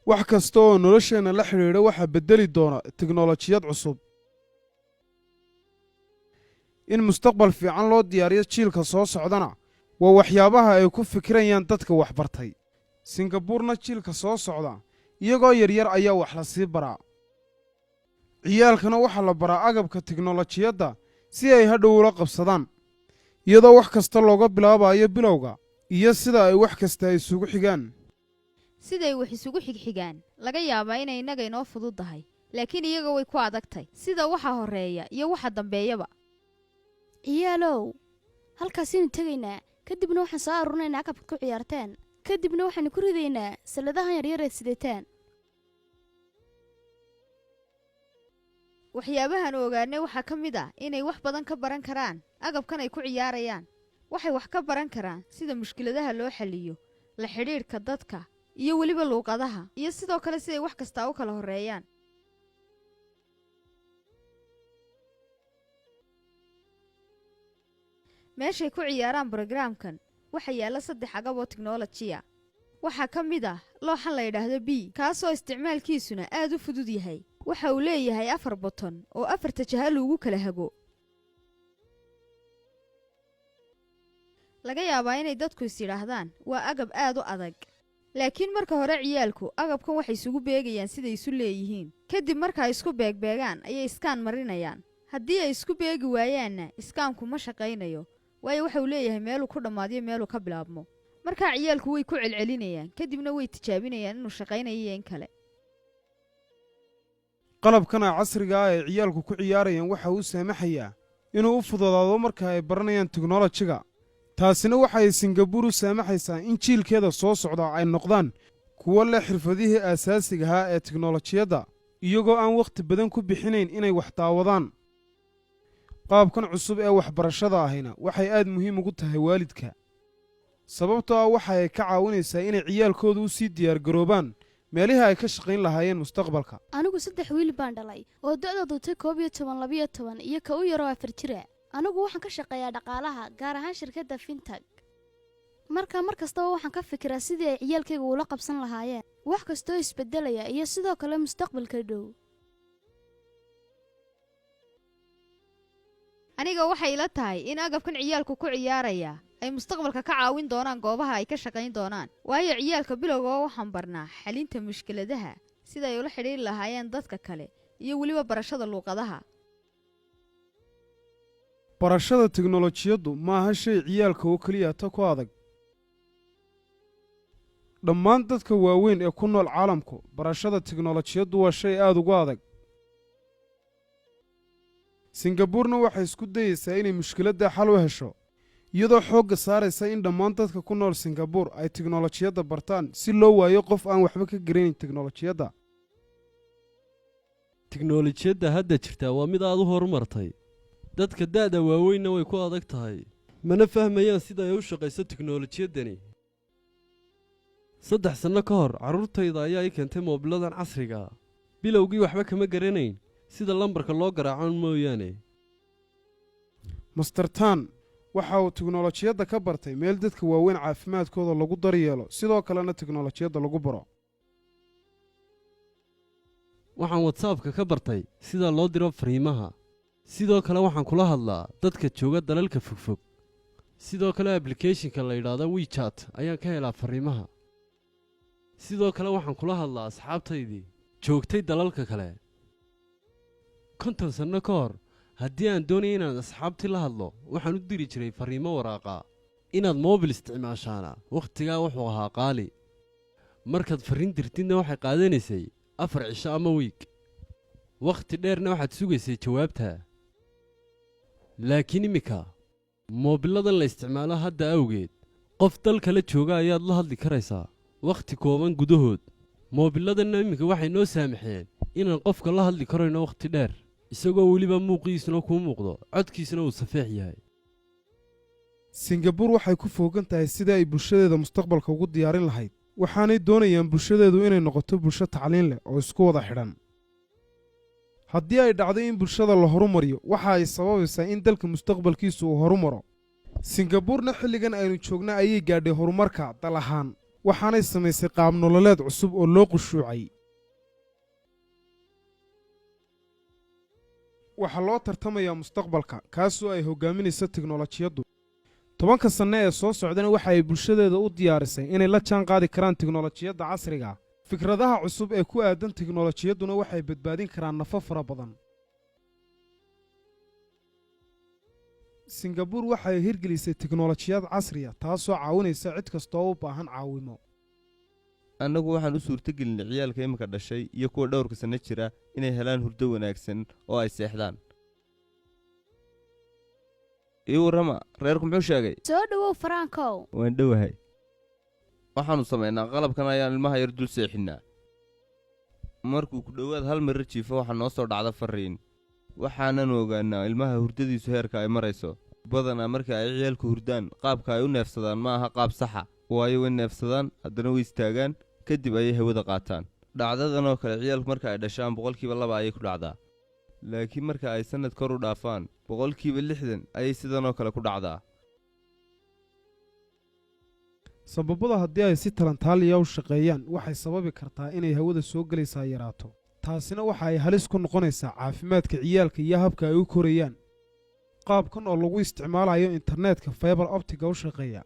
A: wax kasta oo nolosheenna la xidhiidha waxaa beddeli doona tiknolojiyad cusub. In mustaqbal fiican loo diyaariyo jiilka soo socdana waa waxyaabaha ay ku fikirayaan dadka waxbartay. Singabuurna jiilka soo socda iyagoo yaryar ayaa wax la sii baraa. Ciyaalkana waxaa la baraa agabka tiknolojiyadda si ay hadhow ula qabsadaan, iyadoo wax kasta looga bilaabayo bilowga iyo sida ay wax kasta isugu xigaan.
G: Siday wax isugu xigxigaan laga yaabaa inay innaga inoo fududdahay, laakiin iyaga way ku adagtay, sida waxa horreeya iyo waxa dambeeyaba.
D: Ciyaalow, halkaasaynu tegaynaa, kadibna waxaan soo aruurinaynaa agabka ku ciyaarteen, kadibna waxaanu ku ridaynaa salladahan yaryar eed sideetaan.
G: Waxyaabahan ogaanay waxaa ka mid ah inay wax badan ka baran karaan agabkan ay ku ciyaarayaan. Waxay wax ka baran karaan sida mushkiladaha loo xalliyo, la xidhiidhka dadka iyo weliba luuqadaha, iyo sidoo kale siday wax kastaa u kala horreeyaan. Meeshay ku ciyaaraan brograamkan waxaa yaalla saddex agab oo tiknolojiya. Waxaa ka mid ah looxan la yidhaahdo B, kaasoo isticmaalkiisuna aad u fudud yahay. Waxa uu leeyahay afar boton oo afarta jaha lagu kala hago. Laga yaabaa inay dadku is yidhaahdaan waa agab aad u adag, Laakiin marka hore ciyaalku agabkan waxay isugu beegayaan siday isu leeyihiin. Kadib marka ay isku beegbeegaan ayay scan marinayaan. Haddii ay isku beegi waayaanna, scanku ma shaqaynayo, waayo waxa uu leeyahay meeluu ku dhammaadiyo meeluu ka bilaabmo. Markaa ciyaalku way ku celcelinayaan, kadibna way tijaabinayaan inuu shaqaynayo iyo in kale.
A: Qalabkana casriga ah ee ciyaalku ku ciyaarayaan waxa uu saamaxayaa inuu u fududaado marka ay baranayaan teknolojiga. Taasina waxay Singabuur u saamaxaysaa in jiilkeeda soo socda ay noqdaan kuwo leh xirfadihii aasaasiga ahaa ee teknolojiyadda, iyagoo aan wakhti badan ku bixinayn inay wax daawadaan. Qaabkan cusub ee waxbarashada ahina waxay aad muhiim ugu tahay waalidka, sababtoo ah waxa ay ka caawinaysaa inay ciyaalkooda u sii diyaargaroobaan meelihii ay ka shaqayn lahaayeen mustaqbalka.
D: Anigu saddex wiil baan dhalay oo da'doodu tay 11, 12 iyo ka u yaroo 4 jira. Anigu waxaan ka shaqeeyaa dhaqaalaha, gaar ahaan shirkadda fintech. Marka mar kastaba waxaan ka fikiraa sidii ay ciyaalkayga ula qabsan lahaayeen wax kastoo isbeddelaya iyo sidoo kale mustaqbalka dhow.
G: Aniga waxay ila tahay in agabkan ciyaalku ku ciyaaraya ay mustaqbalka ka caawin doonaan goobaha ay ka shaqayn doonaan, waayo ciyaalka bilowgaba waxaan barnaa xalinta mushkiladaha, sida ay ula xidhiiri lahaayeen dadka kale iyo weliba barashada luuqadaha.
A: Barashada teknolojiyaddu ma aha shay ciyaalka oo keliya ta ku adag. Dhammaan dadka waaweyn ee ku nool caalamku barashada teknolojiyaddu waa shay aad ugu adag. Singabuurna waxay isku dayeysaa inay mushkiladda xal u hesho, iyadoo xoogga saaraysa in dhammaan dadka ku nool Singabuur ay teknolojiyadda bartaan, si loo waayo qof aan waxba ka garanayn teknolojiyadda.
E: Tiknolojiyadda hadda jirtaa waa mid aad u horumartay. Dadka da'da waaweynna way ku adag tahay, mana fahmayaan sida ay u shaqayso tiknolojiyaddani. 3 sanno ka hor carruurtayda ayaa ii keentay moobiladan casriga. Bilowgii waxba kama garanayn sida lambarka loo garaaco mooyaane.
A: Mister Tan waxa uu teknolojiyadda ka bartay meel dadka waaweyn caafimaadkooda lagu daryeelo, sidoo kalena teknolojiyadda lagu baro.
E: Waxaan WhatsAppka ka bartay sida loo diro fariimaha. Sidoo kale waxaan kula hadlaa dadka jooga dalalka fogfog. Sidoo kale applicationka la yidhaahdo WeChat ayaan ka helaa fariimaha. Sidoo kale waxaan kula hadlaa asxaabtaydii joogtay dalalka kale. 50 sanno ka hor, haddii aan doonaya inaan asxaabtii la hadlo, waxaan u diri jiray fariimo waraaqa. Inaad moobil isticmaashaana wakhtigaa wuxuu ahaa qaali. Markaad farriin dirtidna waxay qaadanaysay 4 cisho ama wiig. Wakhti dheerna waxaad sugaysay jawaabta. Laakiin iminka moobiladan la isticmaalo hadda awgeed, qof dal kala jooga ayaad la hadli karaysaa wakhti kooban gudahood. Moobiladanna iminka waxay noo saamaxeen inaan qofka la hadli karayno wakhti dheer, isagoo weliba muuqiisuna kuu muuqdo, codkiisuna uu safeex yahay.
A: Singabuur waxay ku foogan tahay sidai ay bulshadeeda mustaqbalka ugu diyaarin lahayd, waxaanay doonayaan bulshadeedu inay noqoto bulsho tacliin leh oo isku wada xidhan. Haddii ay dhacdo in bulshada la horumariyo, waxa ay sababaysaa in dalka mustaqbalkiisu uu horumaro. Singabuurna xilligan aynu joogna ayay gaadhay horumarka dal ahaan, waxaanay samaysay qaab nololeed cusub oo loo qushuucay. Waxaa loo tartamayaa mustaqbalka, kaasoo ay hoggaaminayso teknolojiyaddu. 10-ka sanne ee soo socdana waxa ay bulshadeeda u diyaarisay inay la jaan qaadi karaan teknolojiyadda casriga. Fikradaha cusub ee ku aadan teknolojiyadduna waxay badbaadin karaan nafo fara badan. Singabuur waxay hirgelisay teknolojiyad casriya, taasoo caawinaysa cid kastoo u baahan caawimo.
C: Annagu waxaan u suurtogelinay ciyaalka iminka dhashay iyo kuwa dhowrka sanno jira inay helaan hurdo wanaagsan oo ay seexdaan. Ii warrama, reerku muxuu sheegay?
D: Soo dhowow, Farankow.
C: Waan dhowahay. Waxaannu samaynaa qalabkan ayaan ilmaha yar dul seexinnaa. Markuu ku dhowaad hal mirir jiifo, waxaa noo soo dhacda farriin, waxaananu ogaannaa ilmaha hurdadiisu heerka ay marayso. Badanaa marka ay ciyaalku hurdaan, qaabka ay u neefsadaan ma aha qaab saxa, waayo way neefsadaan, haddana way istaagaan, kadib ayay hawada qaataan. Dhacdadan oo kale ciyaalku marka ay dhashaan 2% ayay ku dhacdaa, laakiin marka ay sannad kor u dhaafaan, 60% ayay sidanoo kale ku dhacdaa.
A: Sababada haddii ay si talantaaliya u shaqeeyaan, waxay sababi kartaa inay hawada soo gelaysaa yaraato. Taasina waxa ay halis ku noqonaysaa caafimaadka ciyaalka iyo habka ay u korayaan. Qaabkan oo lagu isticmaalayo internetka fiber opticga u shaqeeya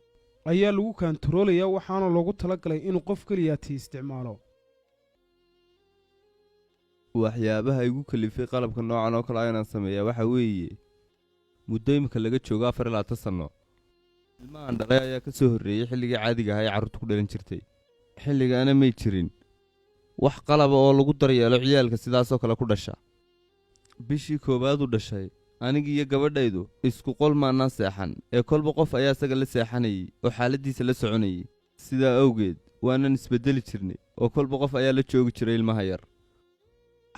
A: Ayaa lagu kaantaroolayaa, waxaana loogu talagalay inuu qof keliyaati isticmaalo.
C: Waxyaabaha igu kalifay qalabka noocan oo kale ah inaan sameeyaa waxaa weeye, muddo imika laga joogo 24 sanno, ilmahan dhalay ayaa ka soo horreeyey xilligii caadiga ahaa ee carruurta ku dhalan jirtay. Xilligaana may jirin wax qalaba oo lagu daryeelo ciyaalka sidaasoo kale ku dhasha. Bishii koowaad u dhashay, anigi iyo gabadhaydu isku qol maannaan seexan, ee kolba qof ayaa isaga la seexanayey oo xaaladdiisa la soconayey. Sidaa awgeed waanan isbeddeli jirnay oo kolba qof ayaa la joogi jiray ilmaha yar.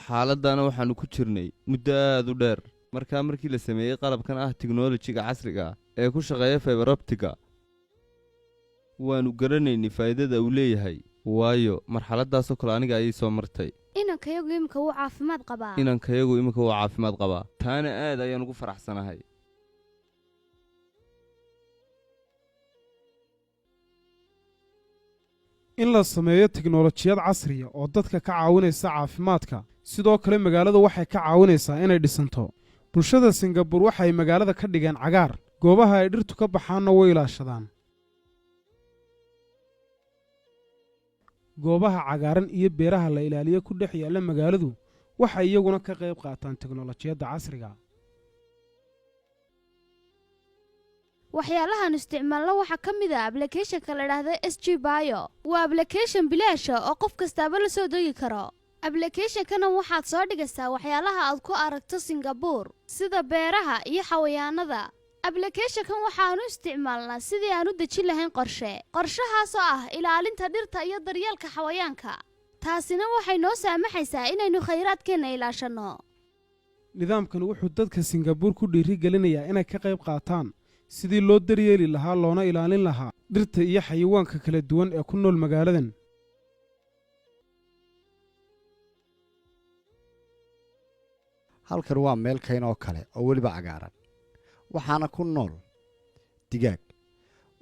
C: Xaaladdaana waxaannu ku jirnay muddo aad u dheer. Markaa markii la sameeyey qalabkan ah tiknolojiga casriga ah ee ku shaqeeya fiber optic-ga, waannu garanaynay faa'iidada uu leeyahay, waayo marxaladdaasoo kale aniga ayay soo martay.
D: Inankayagu imika wuu caafimaad qabaa.
C: Inankayagu iminka wuu caafimaad qabaa, taana aad ayaan ugu faraxsanahay.
A: In la sameeyo tiknolojiyad casriya oo dadka ka caawinaysa caafimaadka, sidoo kale magaalada waxay ka caawinaysaa inay dhisanto. Bulshada Singabur waxay magaalada ka dhigeen cagaar, goobaha ay dhirtu ka baxaanna way ilaashadaan. Goobaha cagaaran iyo beeraha la ilaaliyo ku dhex yaalla magaaladu waxay iyaguna ka qayb qaataan teknolojiyadda casriga.
D: Waxyaalahan isticmaalno waxaa ka mid ah applicationka la idhaahda SG Bio. Waa application bilaasha oo qof kastaaba la soo degi karo. Applicationkana waxaad soo dhigaysaa waxyaalaha aad ku aragto Singabuur, sida beeraha iyo xawayaanada. Applicationkan waxaanu isticmaalnaa sidii aan u dejin lahayn qorshe, qorshahaasoo ah ilaalinta dhirta iyo daryeelka xawayaanka. Taasina waxay noo saamaxaysaa inaynu khayraadkeenna ilaashanno.
A: Nidaamkani wuxuu dadka Singabuur ku dhiirigelinayaa inay ka qayb qaataan sidii loo daryeeli lahaa loona ilaalin lahaa dhirta iyo xayawaanka kala duwan ee ku nool magaaladan.
H: Halkan waa meel kayn oo kale oo weliba cagaaran, waxaana ku nool digaag.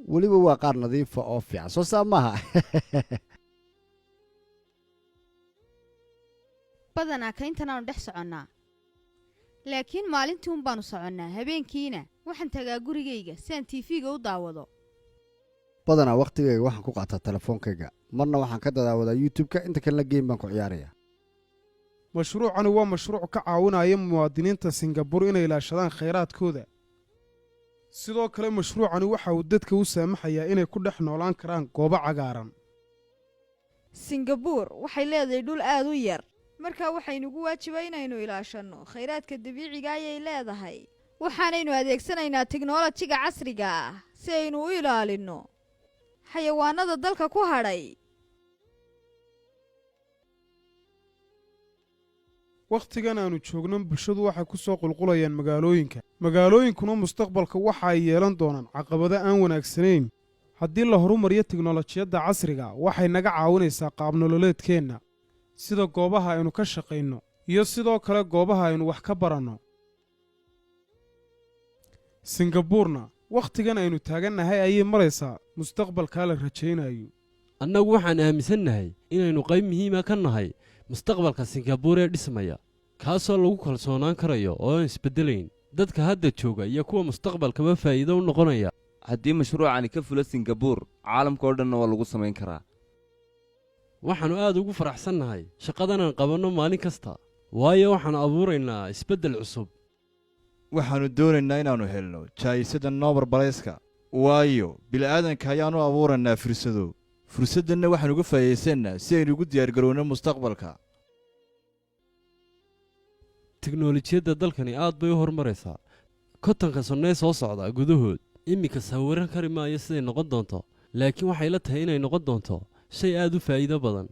H: Weliba waa qaar nadiifa oo fiican, soo saa maaha?
G: Badanaa kayntan aanu dhex soconnaa, laakiin maalintii un baanu soconnaa. Habeenkiina waxaan tagaa gurigayga si aan TV-ga u daawado.
H: Badanaa wakhtigayga waxaan ku qaataa telefoonkayga, marna waxaan ka dadaawadaa YouTube-ka, inta kalena game baan ku ciyaaraya.
A: Mashruucani waa mashruuc ka caawinaya muwaadiniinta Singabur inay ilaashadaan khayraadkooda. Sidoo kale mashruucani waxa uu dadka u saamaxayaa inay ku dhex noolaan karaan goobo cagaaran.
G: Singabuur waxay leedahay dhul aad u yar, markaa waxaynugu waajiba inaynu ilaashanno khayraadka dabiiciga ayay leedahay. Waxaanaynu adeegsanaynaa tiknolojiga casriga ah si aynu u ilaalinno xayawaanada dalka ku hadhay.
A: Wakhtigan aanu joogno, bulshadu waxay ku soo qulqulayaan magaalooyinka. Magaalooyinkuna mustaqbalka waxa ay yeelan doonaan caqabado aan wanaagsanayn. Haddii la horumariyo tiknolojiyadda casriga, waxay naga caawinaysaa qaabnololeedkeenna, sida goobaha aynu ka shaqayno iyo sidoo kale goobaha aynu wax ka baranno. Singabuurna wakhtigan aynu taagannahay ayay maraysaa mustaqbalkaa la rajaynayo.
E: Annagu waxaan aaminsannahay inaynu qayb muhiima ka nahay mustaqbalka Singabuur ee dhismaya, kaasoo lagu kalsoonaan karayo oo aan isbeddelayn, dadka hadda jooga iyo kuwa mustaqbalkaba faa'iido u noqonaya.
C: Haddii mashruucani ka fulo Singabuur, caalamka oo dhanna waa lagu samayn karaa.
E: Waxaannu aad ugu faraxsannahay shaqadanaan qabanno maalin kasta, waayo waxaannu abuuraynaa isbeddel cusub.
B: Waxaannu doonaynaa inaannu helno jaa'isada Nobel Prize-ka, waayo bila'aadanka ayaannu abuuraynaa fursado. Fursaddanna waxaanu uga faa'iidaysannaa si aynu ugu diyaargarowno mustaqbalka.
E: Tiknolojiyadda dalkani aad bay u horumaraysaa. 50-ka sannee soo socda gudahood, iminka sawiran kari maayo siday noqon doonto, laakiin waxay la tahay inay noqon doonto shay aad u faa'iido badan.